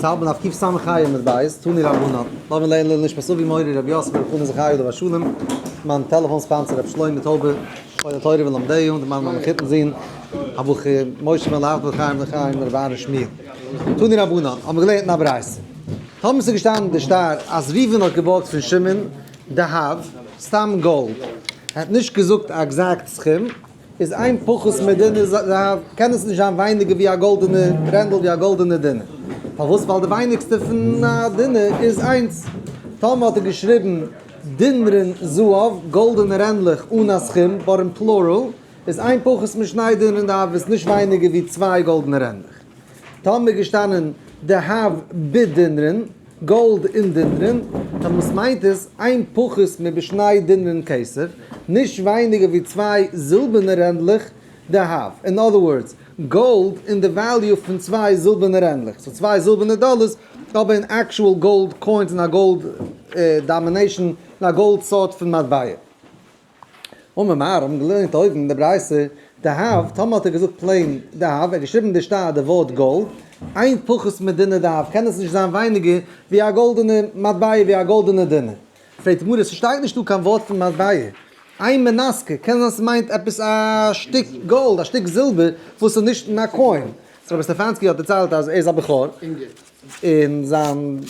צהל בן אבקיף סמך חי עמוד בית, תני רבנן, לאמיר לערנען לעילוי נשמת אבי מורי רבי יוסף ברוך חנן זכרי' עליו השלום, מיין טעלעפאן sponsor רבי שלמה טויבער, שואל התורה ולומדיה, און מיין מחותן זון הבחור משה בן להבדיל חיים לחיים רבי אהרן שמואל. תני רבנן, האבן מיר געלערנט אין א ברייתא. טאמער ס'איז געשטאנען די שטר אז ראובן האט געבארגט פון שמעון דהב, סתם גאלד, ער האט נישט געזאגט א exact סכום, איז אין פחות מדינר זהב, קען עס נישט זיין ווייניגער ווי א גאלדענע רענדל ווי א גאלדענע דינר. פארוואס? ווייל די ווייניגסטע פון א דינר איז איינס. טאמער האט ער געשריבן דינרין זהב, גאלדענע רענדלעך אן א סכום, but אין plural, איז אין פחות משני דינרין דהב איז נישט ווייניגער ווי צוויי גאלדענע רענדלעך. טאמער איז געשטאנען דהב בדינרין, גאלד אין דינרין, טא וואס מיינט עס אין פחות מבשני דינרין כסף, נישט ווייניגער ווי צוויי זילבערנע רענדלעך דהב, in other words, גאלד אין די value פון צוויי זילבערנע רענדלעך, so צוויי זילבערנע דאלערס, אבער אין actual גאלד coins אין א גאלד denomination, אין א גאלד סארט פון מטבע. אמר מר, האבן געלערנט אויבן אין די ברייתא, דהב, טאמער האט ער געזאגט plain דהב, ער האט געשריבן די שטר די ווארט גאלד, אין פחות מדינר דהב, קען עס נישט זיין ווייניגער ווי א גאלדענע מטבע ווי א גאלדענע דינר. פרעגט די גמרא, ס'שטייט נישט דא קיין ווארט פון מטבע, אימא נסכא, קען זיין ס'מיינט עפעס א שטיק גאלד, א שטיק זילבער, וואס איז נישט אין א coin. so רבי סטעפאנסקי האט דערציילט אז ער איז א בכור, און זיין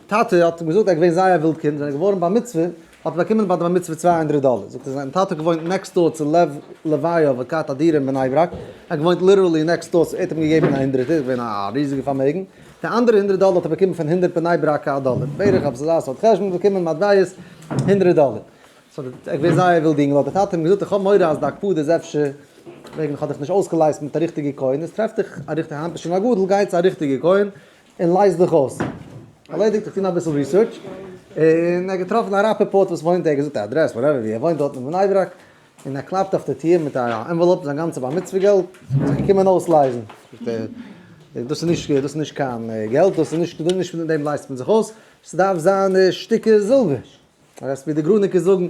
טאטע האט אים געזאגט ער איז געווען זייער א ווילד קינד, ווען ער איז געווארן בר מצוה, האט באקומען ביי די בר מצוה 200 דאלער, זאגט ער זיין טאטע האט געוואוינט next door צו לב לבייב האט געהאט א דירה אין בני ברק, ער האט געוואוינט literally next door, ער האט אים געגעבן א הונדרעטער, איז געווען א ריזיגע פארמעגן, די אנדערע הונדרעט דאלער האט ער באקומען פון הונדרעט בני ברק'ע א דאלער, בערך אויף אזא סארט חשבון באקומען מטבעות הונדרעט דאלער, so ער איז געווען זייער ווילד אינגל, האט די טאטע אים געזאגט איך האב מורא אז די הקפדה איז אפשר וועגן איך האב דיך נישט אויסגעלייזט מיט א ריכטיגע coin, עס טרעפט דיך א ריכטיגע היינט ביסט שוין א גדול גיי צו א ריכטיגע coin און לייז דיך אויס. ערלעדיגט איך טון אביסל research, און ער האט געטראפן א ראפעפארט וואס וואוינט, ער האט געזאגט א אדרעס whatever ווי ער וואוינט דארט אין בני ברק, און ער קלאפט אויף די טיר מיט א envelope זיין גאנצע בר מצוה געלט, זיך געקומען אויסלייזן. זאגט ער, דאס איז נישט, דאס איז נישט קיין געלט, דאס איז נישט, נישט מיט דעם לייזט מען זיך אויס, ס'דארף זיין שטיקער זילבער. דאס ווי די גרוניקער זאגן.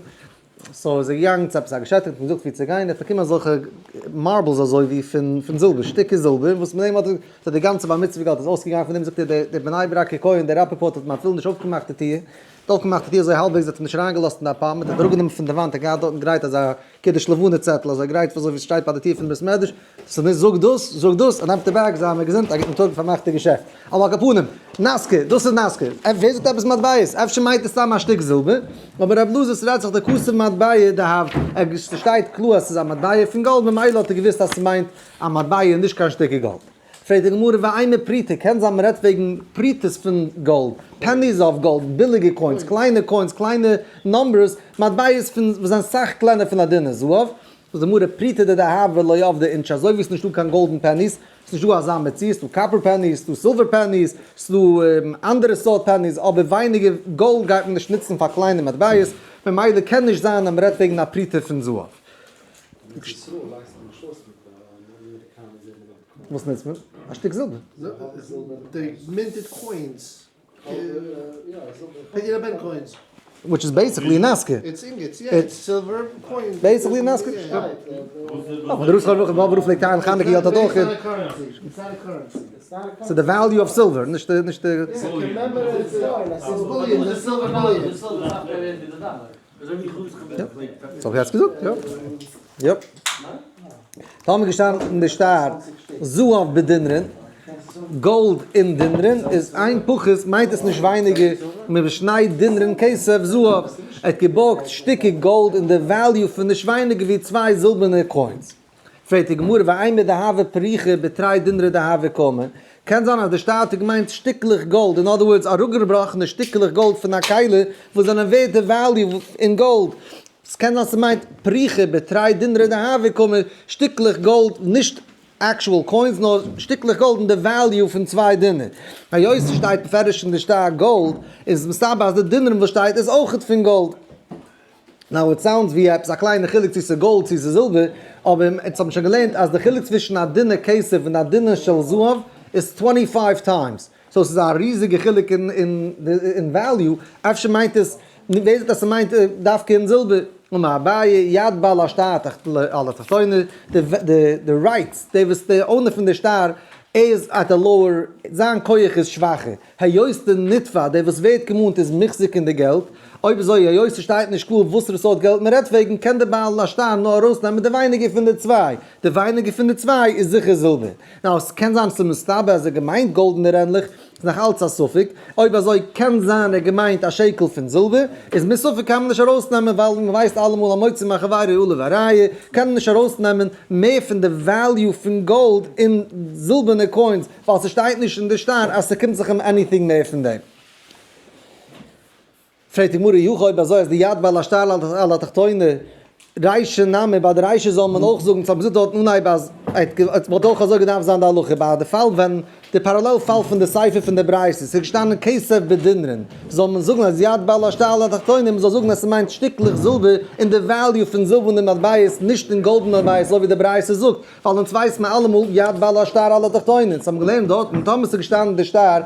so איז ער געגאנגען צו עפעס א געשעפט און האט אים געזאגט ווי צו גיין, ער האט באקומען אזעלכע marbles אזוי ווי פון פון זילבער, שטיקער זילבער, וואס מיט דעם האט ער די גאנצע בר מצוה געלט איז אויסגעגאנגען, פון דעם זאגט ער דער דער בני ברק'ער כהן דער ראפעפארט האט אים אפילו נישט אויפגעמאכט די טיר, האט אויפגעמאכט די טיר אזוי האלבוועגס האט אים נישט אריינגעלאזט אין די apartment, האט אראפגענומען פון די וואנט, ער האט געהאט דארטן גרייט אזא קידוש לבנה צעטל אזוי גרייט אזוי ווי עס שטייט ביי די טיר פון בית מדרש, so נישט זאג דאס, זאג דאס, און נעמט די bag, זיי מיר געזונט, א גוטן טאג, פארמאכט די געשעפט. אבער על כל פנים, נסכא, דאס איז נסכא. ווער זאגט עפעס מטבעות? אפשר מיינט עס סתם א שטיק זילבער? אבער רב אלעזר ס'רעדט זיך דכתב מטבע דהב, ס'שטייט קלאר אז ס'איז א מטבע פון גאלד, ממילא האט ער געוואוסט אז ס'מיינט א מטבע און נישט קיין שטיקל גאלד. פרעגט די גמרא ואימא פרוטה, קען זיין מ'רעדט וועגן פרוטות פון גאלד, pennies of gold, ביליגע coins, קליינע coins, קליינע numbers, מטבעות פון וואס זענען סאך קלענער פון א דינר זהב, זאגט די גמרא פרוטה דדהבא לא עבדי אינשי, אזוי ווי עס איז נישטא קיין golden pennies, עס איז נישטא אזא מציאות, ס'דא copper pennies, ס'דא silver pennies, ס'דא אנדערע סארט pennies, אבער ווייניגער גאלד גייט מען נישט נוצן פאר קליינע מטבעות, ממילא קען נישט זיין אז מ'רעדט וועגן א פרוטה פון זהב. וואס נוצט מען? א שטיק זילבער. די minted coins. פדיון הבן coins. Which is basically נסכא. It's ingots, yeah, it's silver coins. Basically נסכא. אבער דער רוסקאר וואך וואו פלעגט טיילן חנוכה געלט האט אויך. ס'איז די value of silver, נישט די נישט די. So האב איך יעצט געזאגט, יא. Yep. טאמער געשטאנען אין די שטר זהב בדינרין, גאלד אין דינרין, איז אין פחות מיינט עס נישט ווייניגער מבשני דינרין כסף זהב, ער האט געבארגט שטיקער גאלד אין די value פון נישט ווייניגער ווי צוויי זילבערנע coins. פרעגט די גמרא ואימא דהוה פריכי בתרי דינרי דהבא קאמר, קען זיין אז די שטר האט געמיינט שטיקלעך גאלד, in other words אראפגעבראכענע שטיקלעך גאלד פון א כלי וואס זענען ווערט די value אין גאלד, ס'קען זיין ס'מיינט פריכי בתרי דינרי דהבא קאמר, שטיקלעך גאלד, נישט actual coins נאר שטיקלעך גאלד אין די value פון צוויי דינר. היות ס'שטייט בפירוש אין די שטר גאלד, איז מסתבר אז די דינרים וואס שטייט איז אויכעט פון גאלד. Now it sounds ווי עפעס א קליינע חילוק צו ס'איז גאלד צו ס'איז זילבער, אבער אונז האבן שוין געלערנט אז די חילוק צווישן א דינר כסף און א דינר של זהב איז 25 times, so ס'איז א ריזיגע חילוק אין value, אפשר מיינט עס, ווער זאגט אז ס'מיינט דווקא אין זילבער? אמר אביי, יד בעל השטר על התחתונה, די rights, די וואס די owner פון די שטר, ער איז at a lower, זיין כח איז שוואכער. היות די נתבע, דער וואס ווערט געמאנט איז מוחזק אין די געלט, אויב אזוי היות ס'שטייט נישט קלאר וואסערע סארט געלט מ'רעדט וועגן, קען דער בעל השטר נאר ארויסנעמען די ווייניגער פון די צוויי, די ווייניגער פון די צוויי איז זיכער זילבער. Now, ס'קען זיין ס'איז מסתבר אז ער געמיינט גאלדענע רענדלעך, איז נאך אלץ א ספק, אויב אזוי קען זיין ער געמיינט א שקל פון זילבער, איז מספק קען מען נישט ארויסנעמען ווייל מ'ווייסט אלעמאל המוציא מחבירו עליו הראיה, קען מען נישט ארויסנעמען מער פון די value פון גאלד אין זילבערנע coins, ווייל ס'שטייט נישט אין די שטר אז ס'קומט זיך אים anything מער פון דעם. פרעגט די גמרא אי הכי אויב אזוי אז די יד בעל השטר על התחתונה רישא נמי ביי די רישא זאל מען אויך זאגן, ס'האט מען געזאגט דארט אין אנהייב אז עס וואלט אויך אזוי געדארפט זיין די הלכה ביי די פאל ווען די parallel פאל פון די סיפא פון די ברייתא ס'איז געשטאנען כסף בדינרין זאל מען זאגן אז יד בעל השטר על התחתונה מ'זאל זאגן אז ס'מיינט שטיקלעך זילבער און די value פון זילבערנע מטבעות נישט אין גאלדענע מטבעות אזוי ווי די ברייתא זאגט ווייל אונז ווייסט מען אלעמאל יד בעל השטר על התחתונה אונז האבן געלערנט דארטן טאמער ס'איז געשטאנען די שטר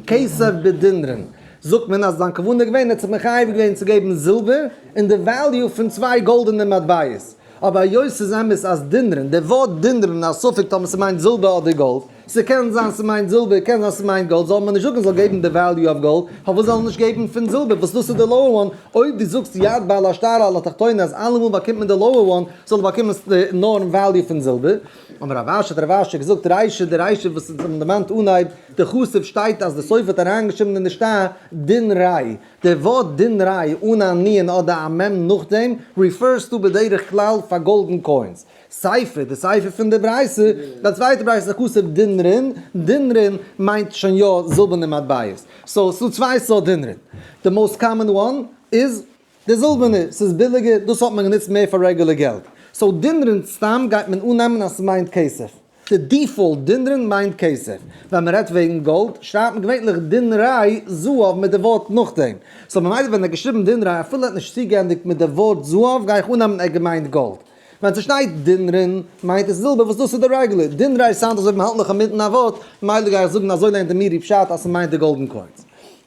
כסף בדינרין זאגט מען אז זיין כוונה איז געווען ער האט זיך מחייב געווען צו געבן זילבער אין די value פון צוויי גאלדענע מטבעות, אבער היות ס'איז אמת אז דינרין, די ווארט דינרין איז א ספק טאמער ס'מיינט זילבער אדער גאלד, ס'קען זיין ס'מיינט זילבער קען זיין ס'מיינט גאלד, זאל מען נישט זאגן זאל געבן די value אויף גאלד, פארוואס זאל ער נישט געבן פון זילבער וואס דאס איז די lower one, אויב דו זאגסט יד בעל השטר על התחתונה אז אלעמאל באקומט מען די lower one, זאל ער באקומען נאר אין value פון זילבער. אמר רב אשי האט רב אשי געזאגט רישא די רישא וואס אונז האבן דערמאנט אנהייב דכתיב שטייט אז די סופר האט אריינגעשריבן אין די שטר דינרי, די ווארט דינרי אן א נ' אדער א מ' נאכדעם refers to בדרך כלל פאר golden coins. סיפא, די סיפא פון די ברייתא, די צווייטע ברייתא דכתיב דינרין, דינרין מיינט שוין יא זילבערנע מטבעות. So ס'דא צוויי סארט דינרין. די most common one איז די זילבערנע, ס'איז ביליגער, דאס האט מען גענוצט מער פאר regular געלט. So דינרין סתם גייט מען אננעמען אז ס'מיינט כסף. די default דינרין מיינט כסף. ווען מ'רעדט וועגן גאלד, שרייבט מען געווענליך דינרי זהב מיט די ווארט נאכדעם. So ממילא ווען ער האט געשריבן דינרי אפילו ער האט נישט צוגעענדיגט מיט די ווארט זהב גיי איך אננעמען ער האט געמיינט גאלד. ווען ס'שטייט דינרין מיינט עס זילבער וואס דאס איז די regular. דינרי sound אזוי ווי מ'האלט נאך אינמיטן א ווארט, ממילא גיי איך זאגן אזוי לערנט די מאירי פשט אז ס'מיינט די golden coins.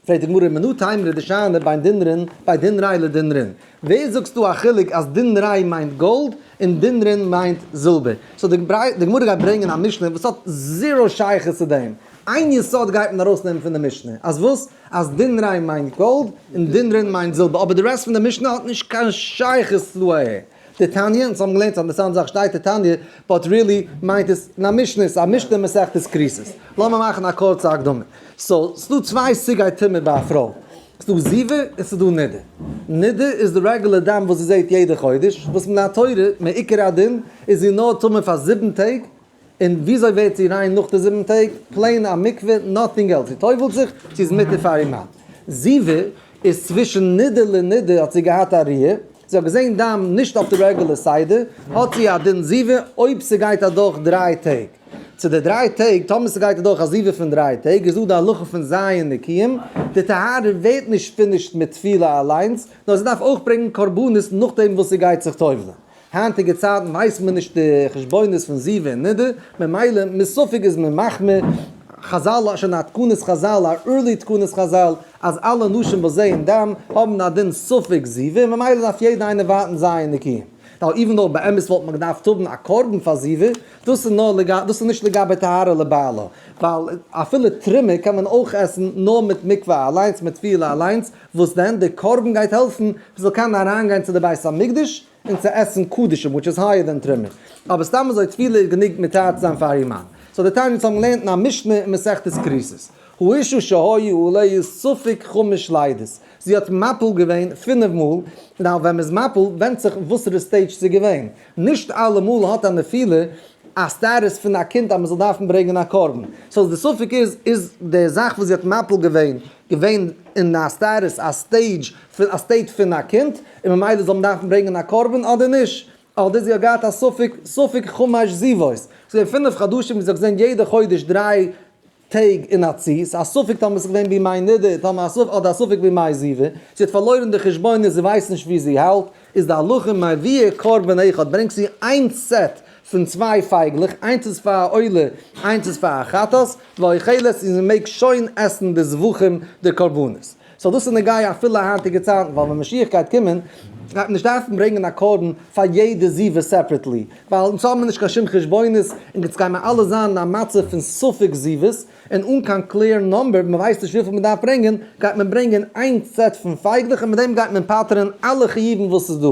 פרעגט די גמרא מנא תימרא דשני בין דינרין בין דינרי לדינרין, ווער זאגסטו א חילוק אז דינרי מיינט גאלד און דינרין מיינט זילבער? So די גמרא גייט ברענגען א משנה וואס האט zero שייכות צו דעם, איין יסוד גייט מען ארויסנעמען פון די משנה, אז וואס? אז דינרי מיינט גאלד און דינרין מיינט זילבער, אבער די רעסט פון די משנה האט נישט קיין שייכות צו אהער. דתניא, אונז האבן געלערנט אז די סאנז זאך שטייט דתניא, but really מיינט עס אין א משנה, ס'איז א משנה מסכת כריתות. לאמיר מאכן א קורצע הקדמה. So, ס'דא צוויי סוגי טומאה ביי א פרוי. ס'דא זיבה און ס'דא נידה. נידה איז די regular דם וואס זי זעט יעדע חודש, וואס מן התורה, מעיקר הדין, איז זי נאר טמא פאר 7 טעג, און וויאזוי ווערט זי ריין נאך די 7 טעג? Plain א מקווה, nothing else. זי טובל'ט זיך, זי איז מותר פאר איר מאן. זיבה איז צווישן נידה לנידה האט זי געהאט א ראיה, זי האט געזען דם נישט אויף די regular סדר, האט זי א דין זיבה אויב ס'גייט אדורך 3 טעג. צו די 3 טעג, טאמער ס'גייט אדורך א זיבה פון 3 טעג, איז דא די הלכה פון ז' נקיים, די טהרה ווערט נישט finished מיט טבילה אליינס, נאר זי דארף אויך ברענגען קרבנות נאכדעם וואס זי גייט זיך טובל'ען. היינטיגע צייטן ווייסט מען נישט די חשבונות פון זיבה און נידה, ממילא מספק איז מען מחמיר, חזל שוין א תקנת חזל, א early תקנת חזל, אז אלע נשים וואס זעען דם האבן א דין ספק זיבה, ממילא דארף יעדע איינער ווארטן ז' נקיים. Now even though באמת וואלט מען געדארפט האבן א קרבן פאר זיבה, דאס איז נאר דאס איז נישט לגבי טהרה לבעלה, ווייל אפילו תרומה קען מען אויך עסן נאר מיט מקווה אליינס, מיט טבילה אליינס, וואס דען די קרבן גייט העלפן מ'זאל קענען אריינגיין צו די בית המקדש און צו עסן קדשים which is higher than תרומה, אבער סתם אזוי טבילה איז גענוג מטהר צו זיין פאר איר מאן. So דתניא אונז האבן געלערנט אין א משנה אין מסכת כריתות, האשה שהיו עליה ספק חמש לידות, זי האט מפיל געווען 5 מאל, now ווען מ'איז מפיל ווענדט זיך וואסערע stage ס'איז געווען, נישט אלעמאל האט א נפילה א status פון א קינד אז מ'זאל דארפן ברענגען א קרבן, so די ספק איז, איז די זאך וואס זי האט מפיל געווען, געווען אין א status, א stage, א state פון א קינד, און ממילא זאל מען דארפן ברענגען א קרבן אדער נישט? אדער זי האט געהאט א ספק, ספק חמש זיבות, ס'איז געווען 5 חדשים וואס זי האט געזען יעדע חודש 3 טעג אין א צי, ס'איז א ספק טאמער ס'איז געווען בימי נידה, טאמער א ספק, אדער א ספק בימי זיבה, זי האט פארלוירן די חשבונות, זי ווייסט נישט וואו זי האלט, איז די הלכה מביאה קרבן אחד, ברענגט זי איין set פון צוויי פייגלעך, איינס איז פאר א עולה, איינס איז פאר א חטאת, ואוכלת, און זי מעג שוין עסן די זבחים, די קרבנות. So דאס איז נוגע אפילו היינטיגע צייטן, ווייל ווען משיח גייט קומען, גייט מען נישט דארפן ברענגען א קרבן פאר יעדע זיבה separately, ווייל אונז האבן נישט קיין שום חשבונות, און יעצט גייען מיר אלע זיין אין א מצב פון ספק זיבות, און אן קיין clear number, מען ווייסט נישט וויפיל מען דארף ברענגען, גייט מען ברענגען איין set פון פייגלעך און מיט דעם גייט מען פטר'ן אלע חיובים וואס איז דא.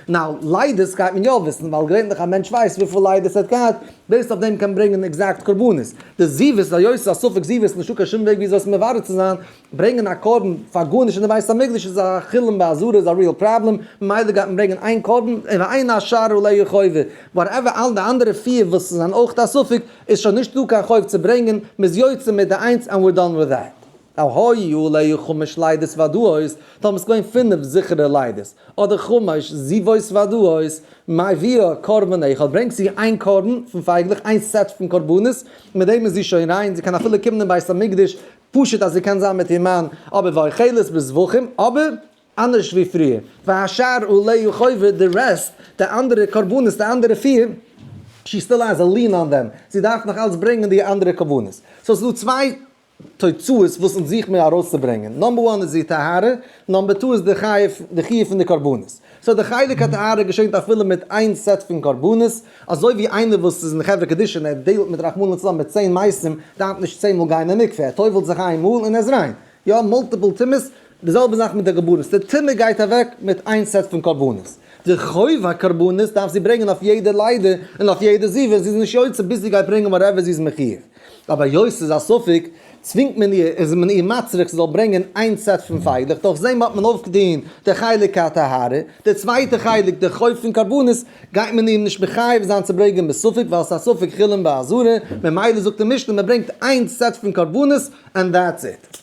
Now, לידות גייט מען יא וויסן, ווייל געווענליך א מענטש ווייסט וויפיל לידות ער האט געהאט, based אויף דעם קען מען ברענגען exact קרבנות. די זיבות, היות ס'איז א ספק זיבות, נישטא קיין שום וועג וויאזוי עס מברר צו זיין, ברענגען א קרבן פאר גארנישט אין די בית המקדש איז א חולין בעזרה איז א real problem, ממילא גייט מען ברענגען איין קרבן און ואין השאר עליה חובה, whatever אלע די אנדערע פיר וואס זענען אויך א ספק איז שוין נישט דא קיין חוב צו ברענגען, מ'איז יוצא מיט די איינס and we're done with that. היו עליה חמש לידות ודאיות, טאמער ס'איז געווען פינף זיכערע לידות, אדער חמש זיבות ודאיות, מביאה קרבן אחד, ברענגט זי איין קרבן פון פייגלעך, איין set פון קרבנות, מיט דעם איז זי שוין ריין, זי קען אפילו קומען אין בית המקדש, פשוט אז זי קען זיין מיט איר מאן, אבער ואוכלת בזבחים, אבער אנדערש ווי פריער, והשאר עליה חובה, די rest, די אנדערע קרבנות, די אנדערע פיר, she still has a lien on them, זי דארף נאך אלץ ברענגען די אנדערע קרבנות. So ס'איז דא צוויי תוצאות וואס אונז זוכן מיר ארויסצוברענגען, number one איז די טהרה, number two איז די חיוב, די חיוב פון די קרבנות. So די חלק הטהרה געשענט אפילו מיט איין set פון קרבנות, אזוי ווי איינער וואס איז אין חברה קדישא און ער deal ט מיט רחמנא לצלן מיט 10 מתים, דארף נישט 10 מאל גיין אין מקווה, ער טובל'ט זיך איין מאל און ער איז ריין. יא, multiple טומאות, די זעלבע זאך מיט די קרבנות, די טומאה גייט אוועק מיט איין set פון קרבנות. די חוב הקרבנות דארף זי ברענגען אויף יעדע לידה און אויף יעדע זיבה, זי איז נישט יוצא ביז זי גייט ברענגען whatever זי איז מחיוב. אבער היות ס'איז א ספק, צווינגט מען איר, איז מען איר מצריך זי זאל ברענגען איין set פון פייגלעך, דורך דעם האט מען אויפגעטון די חלק הטהרה, די צווייטע חלק, די חוב פון קרבנות, גייט מען איר נישט מחייב זיין צו ברענגען בספק, ווייל ס'איז א ספק חולין בעזרה, ממילא זאגט די משנה מען ברענגט איין set פון קרבנות, and that's it.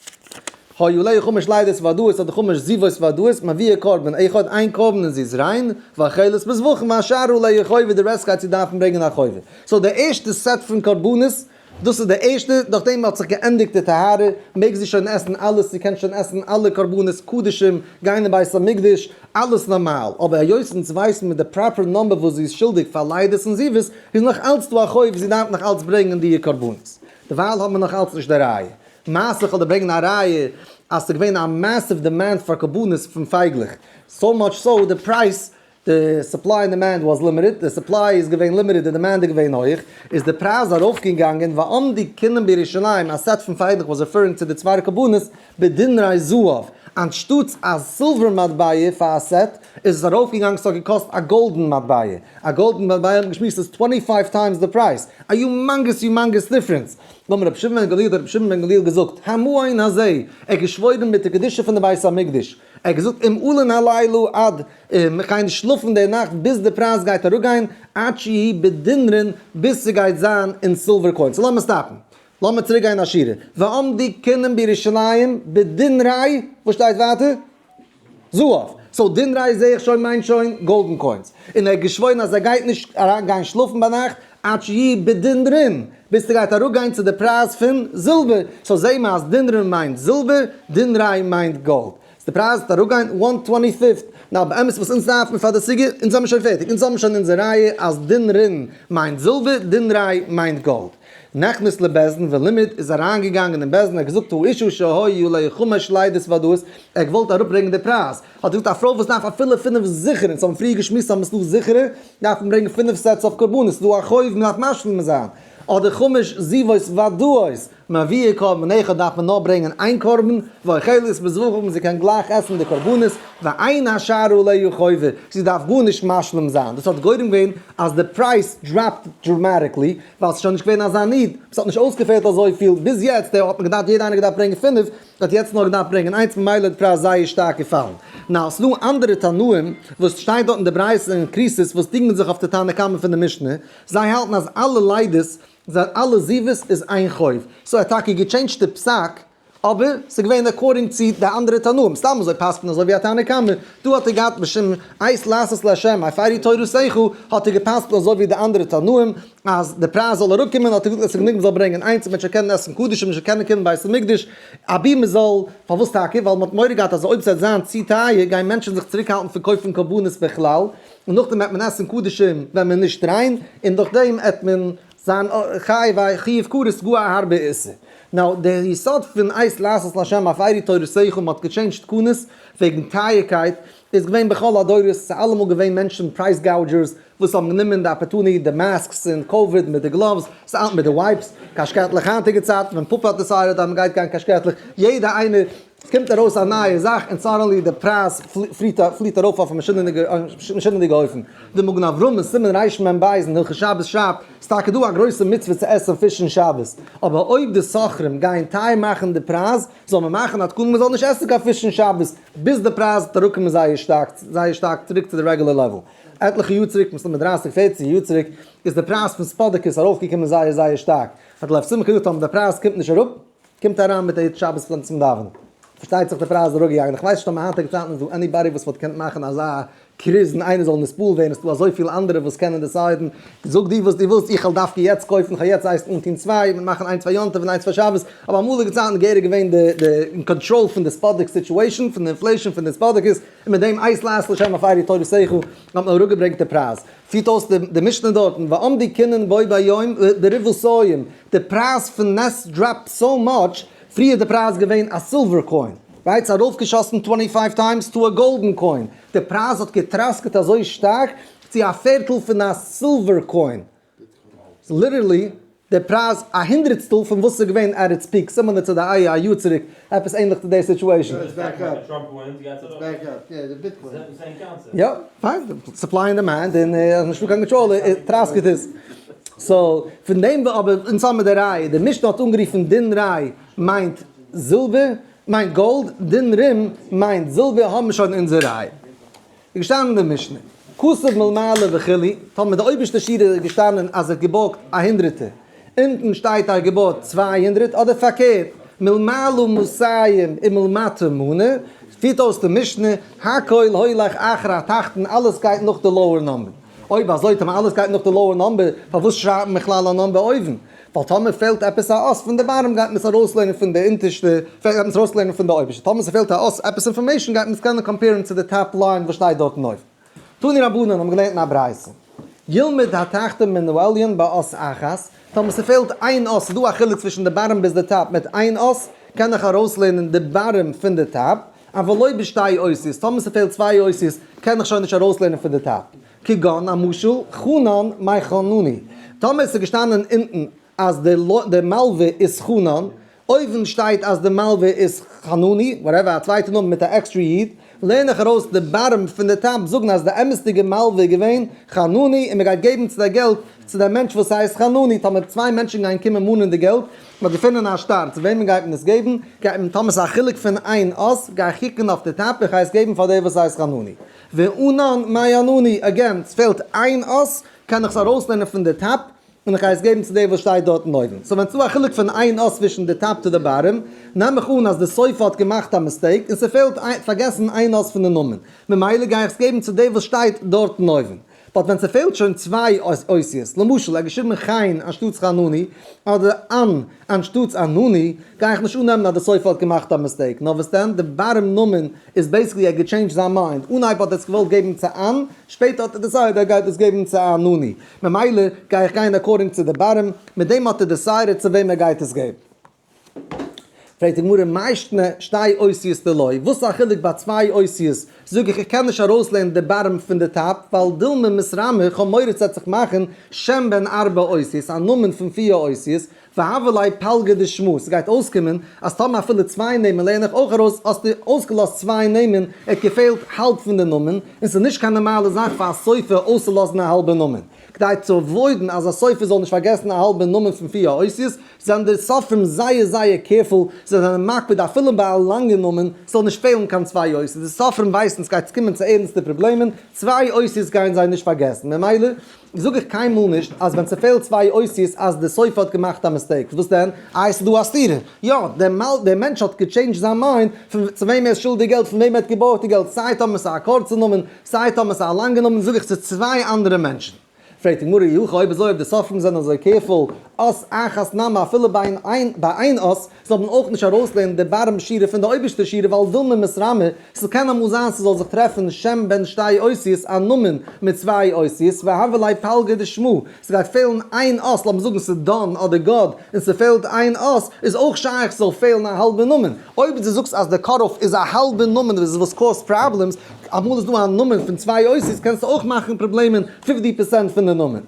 היו עליה חמש לידות ודאיות אדער חמש זיבות ודאיות, מביאה קרבן אחד, איין קרבן און זי איז ריין, ואוכלת בזבחים והשאר עליה חובה, די rest גייט זי דארפן ברענגען א חובה. So די ערשטע set פון קרבנות, דאס איז די ערשטע, נאכדעם האט זיך געענדיגט די טהרה, מעג זי שוין עסן אלעס, זי קען שוין עסן אלע קרבנות, קדשים, גיין אין בית המקדש, אלעס נארמאל, אבער היות אונז ווייסן מיט די proper number וואס זי איז שולדיג פאר לידות און זיבות, איז נאך אלץ דא א חוב, זי דארף נאך אלץ ברענגען די קרבנות. דערווייל האבן מיר נאך אלץ נישט די ראיה. מעשה כ'וועל דיר ברענגען א ראיה אז ס'איז געווען א massive demand פאר קרבנות פון פייגלעך, so much so די פרייז, די supply און demand was limited, די supply איז געווען limited די demand איז געווען הויך, איז די פרייז ארויפגעגאנגען, ועמדו קינין בירושלים, א set פון פייגלעך was referring צו די צוויי קרבנות, בדינרי זהב, אנשטאטס א silver מטבע פאר א set, איז עס ארויפגעגאנגען ס'האט געקאסט א golden מטבע, א golden מטבע האט מען געשמועסט איז 25 times די פרייז, א humongous humongous difference. אמר רבי שמעון בן גמליאל האט רבי שמעון בן גמליאל געזאגט, המעון הזה, ער האט געשוואוירן מיט די קדושה פון די בית המקדש, ער האט געזאגט אם אלין הלילה עד, איך גיי נישט שלאפן די נאכט ביז די פרייז גייט אראפגיין, עד שיהא בדינרין, ביז ס'גייט זיין אין silver coins. So לאמיר stop ן. לאמיר צוריק גיין א שורה. ועמדו קינין בירושלים בדינרי, וואס שטייט ווייטער? זהב. So דינרי זעה איך שוין מיינט שוין golden coins. און ער האט געשוואוירן אז ער גייט נישט אריין גיין שלאפן ביינאכט עד שיהא בדינרין, ביז ס'גייט אראפגיין צו די פרייז פון זילבער. So זעהן מיר אז דינרין מיינט זילבער, דינרי מיינט גאלד. So די פרייז וועט אראפגיין one twenty fifth. Now באמת וואס אונז דארף מיר פאר די סוגיא, אונז האבן שוין פערטיג, אונז האבן שוין אונזער ראיה אז דינרין מיינט זילבער, דינרי מיינט גאלד. נכנס לבית דין ולימד איז אריינגעגאנגען אין בית דין, ער האט געזאגט האשה שהיו עליה חמש לידות ודאיות, ער האט געוואלט אראפברענגען די פרייז, האט ער געזאגט א פרוי וואס דארף אפילו פינף זיכערע, אונז האבן פריער געשמועסט אז ס'איז דא זיכערע, דארף מען ברענגען פינף sets אויף קרבנות, ס'איז דא א חוב מען דארף משלים זיין, אדער חמש זיבות ודאיות, מביאה קרבן אחד דארף מען נאר ברענגען איין קרבן, ואוכלת בזבחים זי קען גלייך עסן די קרבנות, ואין השאר עליה חובה, זי דארף גארנישט משלים זיין, דאס האט גורם געווען אז די פרייז dropped dramatically, ווייל ס'איז שוין נישט געווען אזא need, ס'האט נישט אויסגעפעלט אזויפיל, ביז יעצט האט מען געדארפט יעדע איינער געדארפט ברענגען פינף, האט יעצט נאר געדארפט ברענגען איינס ממילא איז די פרייז זייער שטארק געפאלן. Now ס'דא אנדערע תנאים וואס שטייט דארט אין די ברייתא אין כריתות וואס דינגען זיך אויף די תנא קמא פון די משנה, זיי האלטן אז אלע לידות זיי אלע זיבות איז איין חוב, so ער האט טאקע גע change ט די פסק, אבער ס'איז געווען according צו די אנדערע תנאים, סתם אזוי פסק'נען אזוי ווי א תנא קמא, דא האט ער געהאט בשם עת לעשות לה' הפרו תורתך, האט ער געפסק'נט אזוי ווי די אנדערע תנאים, אז די פרייז זאל אראפקומען, האט ער געזאגט אז ס'איז גענוג מ'זאל ברענגען איינס, מ'וועט שוין קענען עסן קדשים, מ'וועט שוין קענען קומען בית המקדש, אבי מ'זאל, פארוואס טאקע? ווייל מ'האט מורא געהאט אז אויב ס'וועט זיין צו טייער גייען מענטשן זיך צוריקהאלטן פון קויפן קרבנות בכלל, און נאכדעם וועט מען עסן קדשים ווען מ'איז נישט ריין, און דורכדעם עט מען זיין חייב א חיוב כרת גאר א הארבע איסור. Now, דער יסוד פון עת לעשות לה' הפרו תורתך, מ'האט גע change ט תקנות וועגן טייערקייט, איז געווען בכל הדורות, ס'איז אלעמאל געווען מענטשן price gougers וואס האבן גענומען די opportunity, די masks און קאוויד מיט די gloves, מיט די wipes, קאשקעטלעך היינטיגע צייטן ווען פאפא האט decided אז מ'גייט גיין קאשקעטלעך, יעדע איינער, עס קומט ארויס א נייע זאך און suddenly די פרייז פליט ארויף אויף א משונה'דיגע אופן. די מגן אברהם אין סימן רמ ב אין הלכות שבת שרייבט, ס'איז טאקע דא א גרויסע מצוה צו עסן פיש אין שבת, אבער אויב די סוחרים גייען טייער מאכן די פרייז, זאל מען מאכן א תקנה מען זאל נישט עסן קיין פיש אין שבת, ביז די פרייז וועט אראפקומען זייער שטארק, זייער שטארק צוריק צו די regular level. עטליכע יאר צוריק, מסתמא דרייסיג פערציג יאר צוריק, איז די פרייז פון ספאדיקעס ארויפגעקומען זייער זייער שטארק. האט לב שמחה געזאגט טאמער די פרייז קומט נישט אראפ, קומט אריין מיט א היט שבת פלען צום דאווענען. פארשטייט זיך די פרייז איז אראפגעגאנגען, איך ווייס נישט אויב אין היינטיגע צייטן איז דא anybody וואס וואלט געקענט מאכן אזא קריז און איינער זאל נספעל ווערן, עס איז דא אזויפיל אנדערע וואס קענען decide ן, זאג דו וואס דו ווילסט, איך וועל דווקא יעצט קויפן, איך וועל יעצט הייסן אנטון צוויי, מיר מאכן איינס פאר יום טוב און איינס פאר שבת, אבער אמאליגע צייטן איז געהעריג געווען די די אין control פון די ספאדיק situation, פון די inflation פון די ספאדיקעס, און מיט דעם עת לעשות לשם הפרו תורתך האט מען אראפגעברענגט די פרייז. פירט אויס די משנה דארטן, ועמדו קינין בו ביום ברבעתיים, די פרייז פון נס drop so much, פריער איז די פרייז געווען א silver coin, right? ס'איז ארויפגעשאסן twenty five times to א golden coin, די פרייז האט געטראסקעט אזוי שטארק צו א פערטל פון א silver coin, literally די פרייז א הונדרעטסטל פון וואס ס'איז געווען at its peak, similar צו די אייער א יאר צוריק, עפעס ענליך צו די situation. יא, פיין, supply and demand, און אז נישטא קיין קאנטראל טראסקעט עס. So, פון דעם אבער אונז האבן מיר די ראיה, די משנה האט אנגערופן דין ריי מיינט זילבער, מיינט גאלד, דין רים מיינט זילבער, האבן מיר שוין אונזער ראיה. איז געשטאנען אין די משנה, כתוב מלמעלה וכו', טאמער די אויבערשטע שורה איז געשטאנען אז ער האט געבארגט א הונדרעטער, אונטן שטייט אז ער האט געבארגט 200, אדער פארקערט, מלמעלה מאתים ומלמטה מנה, פירט אויס די משנה, הכל הולך אחר התחתון, אלעס גייט נאך די lower number. אויב אזוי טאמער אלעס גייט נאך די lower number, פארוואס שרייבט מען בכלל א number אויבן? ווייל טאמער פעלט עפעס א אות פון די bottom גייט מען עס ארויסלערנען פון די אונטערשטע, גייט מען עס ארויסלערנען פון די אויבערשטע, טאמער ס'פעלט א אות עפעס information גייט מען עס קענען compare ן צו די top line וואס שטייט דארטן אויבן. תנו רבנן האבן געלערנט אין א ברייתא, ילמד התחתון מן העליון באות אחת, טאמער ס'פעלט איין אות, ס'איז דא א חילוק צווישן די bottom ביז די top מיט איין אות, קען איך ארויסלערנען די bottom פון די top, אבל לא בשתי אותיות, טאמער ס'פעלט צוויי אותיות קען איך שוין נישט ארויסלערנען פון די top. כגון א משל, חנן מחנני. טאמער עס איז געשטאנען אונטן אז די מלווה איז חנן, אויבן שטייט אז די מלווה איז חנוני, whatever א צווייטע נאמען מיט א עקסטרע יוד, לערן איך ארויס די bottom פון די top זאגן אז די אמת'דיגע מלווה איז געווען חנוני און מען גייט געבן צו די געלט צו די מענטש וואס הייסט חנוני, טאמער צוויי מענטשן גייען קומען מאנען די געלט, מען האט געפונען א שטר, צו וועמען גייט מען עס געבן? גייט מען טאמער ס'איז א חילוק פון איין אות, גיי איך קוקן אויף די top איך גיי עס געבן פאר דער וואס הייסט חנוני. וענן מענני, again, ס'פעלט איין אות, קען איך עס ארויסלערנען פון די top, און איך גיי עס געבן צו דער וואס שטייט דארטן אויבן. So ווען ס'דא א חילוק פון איין אות צווישן די top צו די bottom, נעם איך אן אז די סופר האט געמאכט א mistake, און ס'פעלט פארגעסן איין אות פון די נאמען. ממילא גיי איך עס געבן צו דער וואס שטייט דארטן אויבן. But ווען ס'פעלט שוין צוויי אותיות, למשל ער האט געשריבן חן אנשטאטס חנוני, אדער אן אנשטאטס ענני, גיי איך נישט אננעמען אז די סופר האט געמאכט א mistake, נאר וואס דען, די bottom נאמען איז basically ער האט גע change ט זיין mind, אנהייב האט ער עס געוואלט געבן צו אן, שפעטער האט ער decide ט ער גייט עס געבן צו ענני, ממילא גיי איך גיין according צו די bottom, מיט דעם האט ער decide ט צו וועם ער גייט עס געבן. פרעגט די גמרא מאי שנא שתי אותיות דלא, וואס איז א חילוק ביי צוויי אותיות, זאג איך איך קען נישט ארויסלערנען די bottom פון די top, ווייל דילמא מתרמי, כ'האב מורא ס'וועט זיך מאכן שם בן ארבע אותיות, א נאמען פון פיר אותיות, והוה ליה פלגא דשמא, ס'גייט אויסקומען אז טאמער אפילו צוויי נעמען לערן איך אויך ארויס, האסטו אויסגעלאזט צוויי נעמען, ער האט געפעלט האלב פון די נאמען, און ס'איז נישט קיין נארמאלע זאך פאר א סופר אויסצולאזן א האלבע נאמען. כדי צו avoid ן אז א סופר זאל נישט פארגעסן א האלבע נאמען פון פיר אותיות, זענען די סופרים זייער זייער careful, זיי זענען מקפיד אפילו ביי א לאנגע נאמען ס'זאל נישט פעלן קיין צוויי אותיות, די סופרים ווייסן ס'גייט קומען צו ערנסטע פראבלעמען, צוויי אותיות גייען זיי נישט פארגעסן, ממילא זאג איך קיינמאל נישט אז ווען ס'פעלט צוויי אותיות אז די סופר האט געמאכט א mistake, וואס דען? איי ס'דא א סתירה? יא, דער מענטש האט גע change ט זיין mind פון צו וועם ער איז שולדיג געלט, פון וועם ער האט געבארגט די געלט, סיי טאמער ס'איז א קורצע נאמען, סיי טאמער ס'איז א לאנגע נאמען זאג איך ס'איז צוויי אנדערע מענטשן. פרעגט די גמרא אי הכי אויב אזוי אויב די סופרים זענען אזוי careful, אות אחת נמי אפילו ביי איין אות זאל מען אויך נישט ארויסלערנען די bottom שורה פון די אויבערשטע שורה ווייל דילמא מתרמי, ס'קען אמאל זיין ס'זאל זיך טרעפן שם בן שתי אותיות א נאמען מיט צוויי אותיות והוה ליה פלגא דשמא, ס'גייט פעלן איין אות לאמיר זאגן ס'איז דן אדער גד און ס'פעלט איין אות איז אויך שייך ס'זאל פעלן א האלבע נאמען, אויב דו זאגסט אז די cut-off איז א האלבע נאמען וואס cause problems, אמאל איז דא א נאמען פון צוויי אותיות קענסטו אויך מאכן פראבלעמען fifty percent פון די נאמען.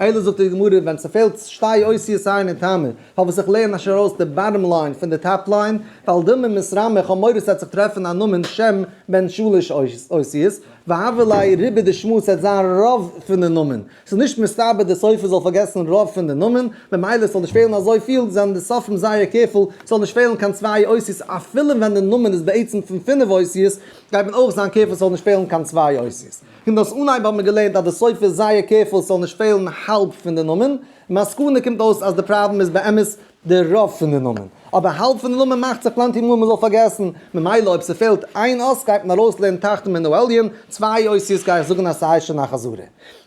אלא זאגט די גמרא ווען ס'פעלט שתי אותיות היינו טעמא, פארוואס איך לערן נישט ארויס די bottom line פון די top line, ווייל דילמא מתרמי איך האב מורא ס'וועט זיך טרעפן א נאמען שם בן שלש אותיות, והוה ליה רובא דשמא ס'וועט זיין רוב פון די נאמען, ס'איז נישט מסתבר די סופר זאל פארגעסן רוב פון די נאמען, ממילא ס'זאל נישט פעלן אזויפיל, זענען די סופרים זייער careful ס'זאל נישט פעלן קיין צוויי אותיות אפילו ווען די נאמען איז בעצם פון פינף אותיות, גייט מען אויך זיין careful ס'זאל נישט פעלן קיין צוויי אותיות. פון דאס אנהייב האט מען געלערנט אז די סופר איז זייער careful ס'זאל נישט פעלן האלב פון די נאמען, מסקנא קומט אויס אז די פראבלעם איז באמת די רוב פון די נאמען, אבער האלב פון די נאמען מאכט זיך plenty מאל מ'זאל פארגעסן, ממילא אויב ס'פעלט איין אות גייט מען ארויסלערנען תחתון מן העליון, צוויי אותיות גיי איך זאגן אז ס'הייסט שוין א חזרה.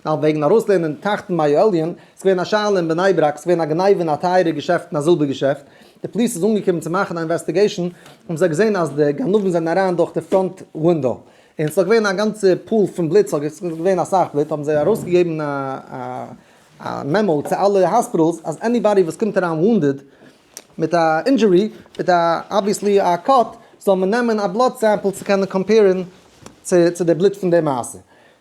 נאר וועגן ארויסלערנען תחתון מהעליון, ס'געווען א שאלה אין בני ברק, ס'געווען א גניבה אין א טייערע געשעפט אין א זילבער געשעפט, די פאליס איז אנגעקומען צו מאכן א investigation, האבן זיי געזען אז די גנבים זענען אריין דורך די front window, און ס'איז געווען א גאנצע pool פון בלוט, ס'איז געווען אסאך בלוט, האבן זיי ארויסגעגעבן א memo צו אלע hospitals אז anybody וואס קומט אריין wounded מיט א injury, מיט א obviously א cut, זאל מען נעמען א blood sample צו קענען compare ן צו די בלוט פון די מעשה.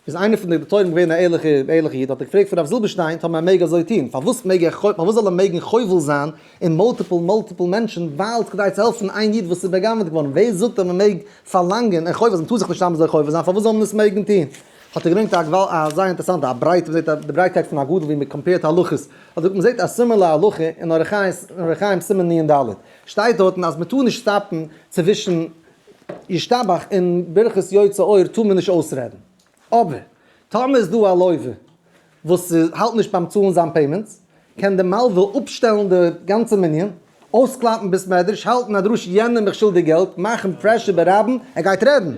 איז איינער פון די דאקטוירים געווען א ערליכע ערליכע איד האט ער געפרעגט פון רב זילבערשטיין טאמער ער מעג אזוי טון, פארוואס מעג ער פארוואס זאל ער מעגן חובל זיין אין multiple multiple מענטשן ווייל כדי צו העלפן איין איד וואס איז בא'גנב'עט געווארן, ווער זאגט אז מען מעג פארלאנגען און חובל זיין, מען טאר זיך נישט סתם אזוי חובל זיין, פארוואס זאל מען עס מעגן טון? האט ער געברענגט א געוואלד א זייער אינטערעסאנטע א ברייטע מען זעט די ברייטקייט פון א גדול ווי מען compare ט הלכות, האט ער געזאגט מען זעט א similar הלכה אין אורח חיים אורח חיים סימן נ ד שטייט דארטן אז מען טאר נישט stop ן צווישן ישתבח און ברכת יוצר אור טאר מען נישט אויסרעדן. אבער טאמער איז דא א לוה וואס האלט נישט ביים צאלן זיין payments, קען די מלווה אפשטעלן די גאנצע מנין, אויסקלאפן בית מדרש, האלטן א דרשה יענעם איך שולדיג געלט, מאכן pressure ברבים, ער גייט רעדן,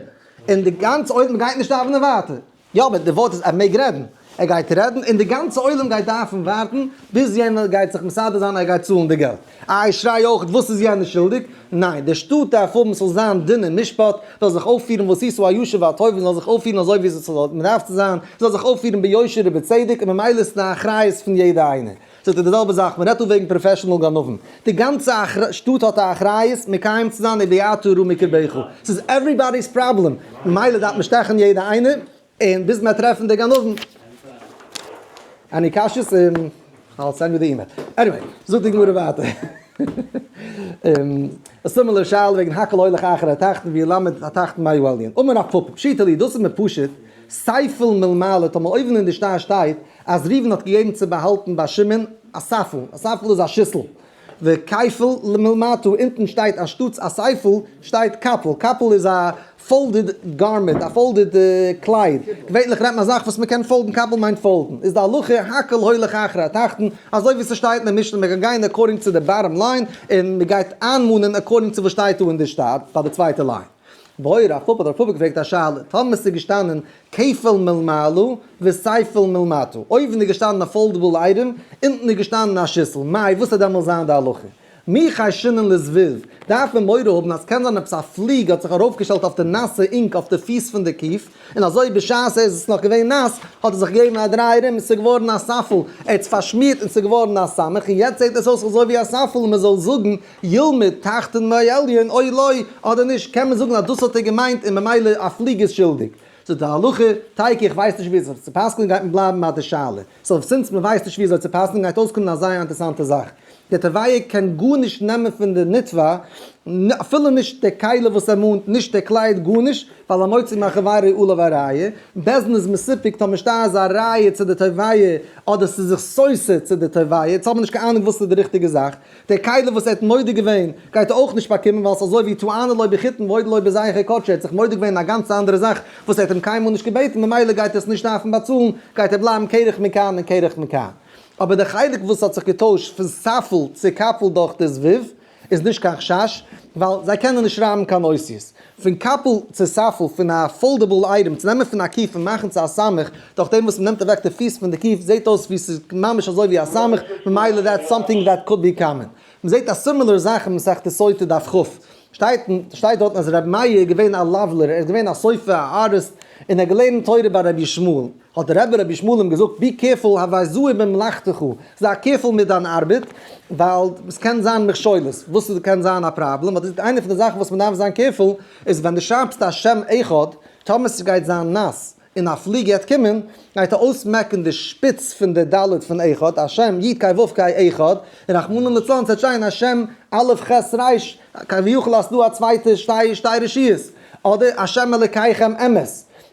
און די גאנצע עולם גייט נישט דאווענען ווייטער. יא אבער די ווארט איז ער מעג רעדן, ער גייט רעדן און די גאנצע עולם גייט דארפן ווארטן ביז יענער גייט זיך מסדר זיין ער גייט צאלן די געלט. איי שריי אויך וואס איז יענער שולדיג? ניין די שטאט דארף האבן ס'זאל זיין דין און משפט, זאל זיך אויפפירן ועשית הישר והטוב און זאל זיך אויפפירן אזוי ווי עס מ'דארף צו זיין, זאל זיך אויפפירן ביושר ובצדק און ממילא איז די אחריות פון יעדע איינער. זאגט ער די זעלבע זאך, מ'רעדט דא וועגן professional גנבים, די גאנצע שטאט האט א אחריות מקיים צו זיין וביערת הרע מקרבך, ס'איז everybody's problem, ממילא דארף מען שטעכן יעדע איינער, און ביז מ'וועט טרעפן די גנבים. Any קשיות? I'll send you the email. Anyway, זאגט די גמרא ווייטער. א similar שאלה וועגן הכל הולך אחר התחתון וילמד התחתון מהעליון. אמר רב פפא, פשיטא לי, דאס איז מיר פשוט, ספל מלמעלה, טאמער אויבן אין די שטר שטייט אז ראובן האט געגעבן צו באהאלטן ביי שמעון א ספל, א ספל איז א שיסל, וכפל מלמטה, אונטן שטייט אנשטאטס א ספל שטייט קפל, קפל איז א folded garment, א folded קלייד, געווענליך רעדט מען א זאך וואס מען קען fold ן, קפל מיינט fold ן, איז די הלכה הכל הולך אחר התחתון, אזוי ווי ס'שטייט אין די משנה מען קען גיין according צו די bottom line, און מען גייט איינמאנען according צו וואס שטייט דא אין די שטר ביי די צווייטע line. בעי רב פפא האט רב פפא געפרעגט א שאלה, טאמער ס'איז געשטאנען כפל מלמעלה וספל מלמטה, אויבן איז געשטאנען א foldable item, אונטן איז געשטאנען א שיסל, מאי וואס וועט דעמאלס זיין די הלכה? מי חיישינן לזבוב, דארף מען מורא האבן אז קען זיין עפעס א פליג האט זיך ארויפגעשטעלט אויף די נאסע ink אויף די פיס פון די קוף, און אזוי בשעת ער איז עס נאך געווען נאס האט ער זיך געגעבן א דריי ארום און ס'איז געווארן א ספל, ער האט עס פארשמירט און ס'איז געווארן א סמך, און יעצט זעט עס אויס אזוי ווי א ספל און מ'זאל זאגן ילמד תחתון מעליון או לא אדער נישט, קען מען זאגן אז דאס האט ער געמיינט און ממילא א פליג איז שולדיג. זאגט די הלכה, תיקו איך ווייס נישט ווי אזוי צו פסק'נען גייט מען בלייבן ביי די שאלה. So since מען ווייסט נישט ווי אזוי צו פסק'נען גייט אויסקומען א זייער אינטערסאנטע זאך. דער תובע קען גארנישט נעמען פון די נתבע, אפילו נישט די כלי וואס ער מאנט, נישט די קלייד, גארנישט, ווייל המוציא מחבירו עליו הראיה, בית דין איז מסופק טאמער שטר איז א ראיה צו די תובע אדער ס'איז זיך סותר צו די תובע, יעצט האבן מיר נישט קיין אהנונג וואס איז די ריכטיגע זאך. די כלי וואס ער האט מודה געווען גייט ער אויך נישט באקומען ווייל ס'איז אזוי ווי טענה לו בחיתן והודה לו בזכר קדשו, ער האט זיך מודה געווען אין א גאנץ אנדערע זאך וואס ער האט אים קיינמאל נישט געבעטן ממילא גייט ער עס נישט דארפן באצאלן, גייט ער בלייבן קרח מכאן און קרח מכאן. אבער די חלק וואס האט זיך געטוישט פון ספל צו קפל דורך די זבוב איז נישט קיין חשש, ווייל זיי קענען נישט שרייבן קיין אותיות. פון קאפל צו ספל, פון א foldable item, צו נעמען פון א קוף און מאכן צו א סמך, דורך דעם וואס מ'נעמט אוועק די פיס פון די קוף, זעט אויס ווי ס'איז ממש אזוי ווי א סמך, ממילא that's something that could be common. מ'זעט א similar זאך אין מסכת סוטה דף כ'. שטייט שטייט דארטן אז רבי מאיר איז געווען א לבלר, ער איז געווען א סופר, א ארטיסט, און ער האט געלערנט תורה ביי רבי ישמעאל. האט דער רבי רבי ישמעאל אים געזאגט, be careful הוי זהיר במלאכתך, זיי careful מיט דיין ארבעט, ווייל עס קען זיין מכשולות. וואס איז קען זיין א פראבלעם? האט ער געזאגט, איינע פון די זאכן וואס מען דארף זיין careful, איז ווען דו שרייבסט א שם אחד, טאמער ס'גייט זיין נאס, און א פליג גייט קומען, גייט ער אויסמעקן די שפיץ פון די ד' פון אחד, השם י' קיי ו' קיי אחד, און רחמנא לצלן ס'וועט שטיין השם א' ח' ר', כביכול אז ס'דא א צווייטע שתי שתי רשויות, אדער השם אלקיכם אמת,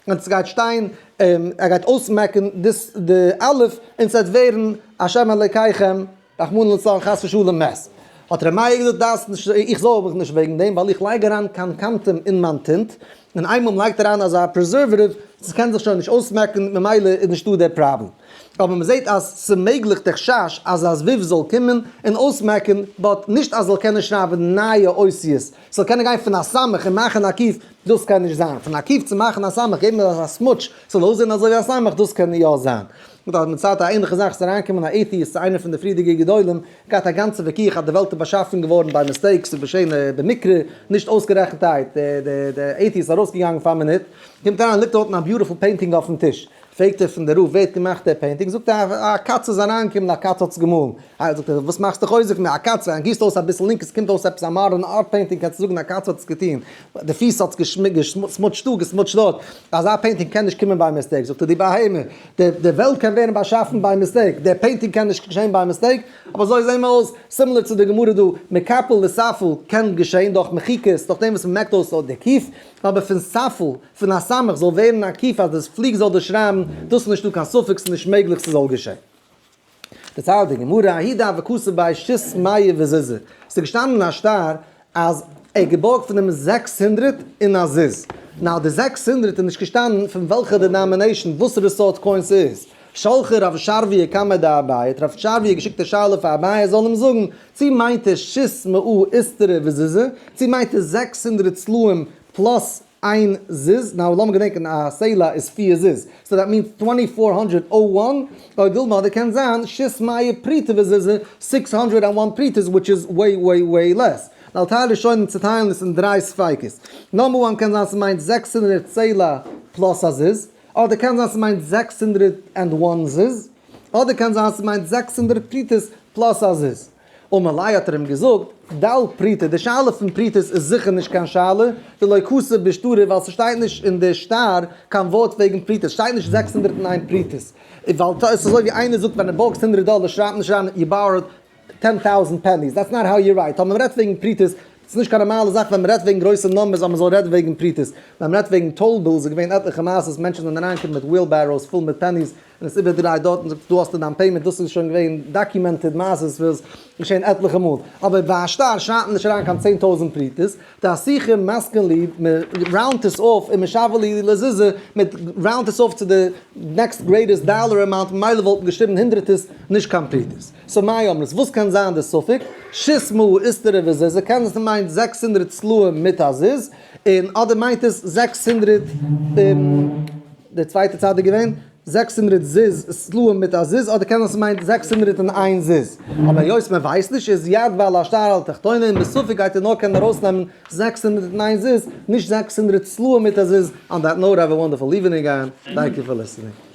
און ס'גייט שטיין ער גייט אויסמעקן די א' און ס'וועט ווערן השם אלקיכם רחמנא לצלן חס ושלום מת. האט ר' מאיר געזאגט דארפסט נישט, איך זארג מיך נישט וועגן דעם ווייל איך לייג אריין קנקנתום אין מיין טינט, און איינמאל מ'לייגט אריין אזא preservative, ס'קען זיך שוין נישט אויסמעקן, ממילא איז נישטא דער פראבלעם. אבער מ'זעט אז ס'מעגליך די חשש אז א זבוב זאל קומען און אויסמעקן, but נישט אז זאל קענען שרייבן נייע אותיות, ס'זאל קענען גיין פון א סמך און מאכן א קוף, דאס קען נישט זיין. פון א קוף צו מאכן א סמך, געבן אזא smudge, ס'זאל אויסזען אזוי ווי א סמך, דאס קען יא זיין. און דארט מצד א ענליכע זאך איז אריינגעקומען א atheist צו איינער פון די פריערדיגע גדולים, געהאט א גאנצע וויכוח אז די וועלט איז באשאפן געווארן by mistake, ס'איז געשען במקרה, נישט אויסגערעכנטהייט, די atheist איז ארויסגעגאנגען פאר א מינוט, קומט אריין ליגט דארטן א beautiful painting אויפן טיש, פרעגט ער פון די רב ווער האט געמאכט די painting, זאגט ער א קאץ איז אריינגעקומען א קאץ האט עס געמאלן, איי זאגט ער וואס מאכסטו חוזק מיר, א קאץ, ווען גיסט אויס אביסל ink עס קומט אויס עפעס א modern art painting קענסטו זאגן א קאץ האט עס געטון, די פיס האט געסמוטשט דא געסמוטשט דארט, אזא painting קען נישט קומען by mistake, זאגט ער דו בהמה, די וועלט קען ווערן באשאפן by mistake, די painting קען נישט געשען by mistake, אבער אזוי זעהן מיר אויס, similar צו די גמרא דא, מקפל לספל קען געשען דורך מחיקות, דורך דעם וואס מען מעקט אויס די קוף, אבער פון ספל, פון א סמך זאל ווערן א קוף אז די פליג זאל דאס שרייבן, דאס איז נישטא קיין ספק, ס'איז נישט מעגליך ס'זאל געשען. דערציילט די גמרא, ההוא דהוה כתיב ביה שית מאה וזוזא, ס'איז געשטאנען אין א שטר אז ער האט געבארגט פון אים 600 און א זוז. Now די 600 איז נישט געשטאנען פון וועלכע denomination, וואסערע סארט coin ס'איז. שלחה רב שרביא קמיה דאביי, האט רב שרביא געשיקט די שאלה פאר אביי ער זאל אים זאגן, צי מיינט ער שית מאה איסתרא וזוזא, צי מיינט ער 600 סלעים plus איין זוז, now לאמיר געדענקען א סלע איז פיר זוז, so that means 2401, או דילמא אדער קען זיין שית מאה פרוטה וזוזא, 601 פרוטות which is way way way less. Now טייל ראשונים צוטיילן עס אין דריי ספיקות. Number one קען זיין ס'מיינט 600 סלע plus א זוז, אדער קען זיין ס'מיינט 601 זוז, אדער קען זיין ס'מיינט 600 פרוטות plus א זוז. אמר ליה האט ער אים געזאגט, דל פרוטה, די שאלה פון פרוטות איז זיכער נישט קיין שאלה, דלא כתיב בשטרא ווייל ס'שטייט נישט אין די שטר קיין ווארט וועגן פרוטות, ס'שטייט נישט 601 פרוטות, ווייל ס'איז אזוי ווי איינער זאגט ווען ער בארגט הונדרעט דאלער שרייבט נישט אריין you borrowed 10,000 pennies, that's not how you write, טאמער מ'רעדט וועגן פרוטות, ס'איז נישט קיין נארמאלע זאך ווען מ'רעדט וועגן גרויסע numbers אז מ'זאל רעדן וועגן פרוטות, ווען מ'רעדט וועגן toll bills איז געווען עטליכע מעשות מענטשן זענען אריינגעקומען מיט wheelbarrows פול מיט pennies, און עס איבערדרייט דארט און זאגט דא האסטו דיין payment, דאס איז שוין געווען documented מעשות וואס געשען עטליכע מאל, אבער ביי א שטר שרייבט מען נישט אריין קיין 10,000 פרוטות, דאסוכי מסכן לי, מען round עס אויף און משווי ליה לזוזא, מען round עס אויף צו די next greatest dollar amount, ממילא וואלט מען געשריבן הונדרעטעס נישט קיין פרוטות. So מאי אמרת, וואס קען זיין די ספק? שית מאה איסתרא וזוזא, קען זיין ס'מיינט 600 סלעים מיט א זוז, און אדער מיינט עס 600 די צווייטע צד איז געווען 600 זוז סלעים מיט א זוז, אדער קען זיין ס'מיינט 601 זוז. אבער היות מען ווייסט נישט איז יד בעל השטר על התחתונה און בספק גייט ער נאר קענען ארויסנעמען 601 זוז, נישט 600 סלעים מיט א זוז. On that note, have a wonderful evening and thank you for listening.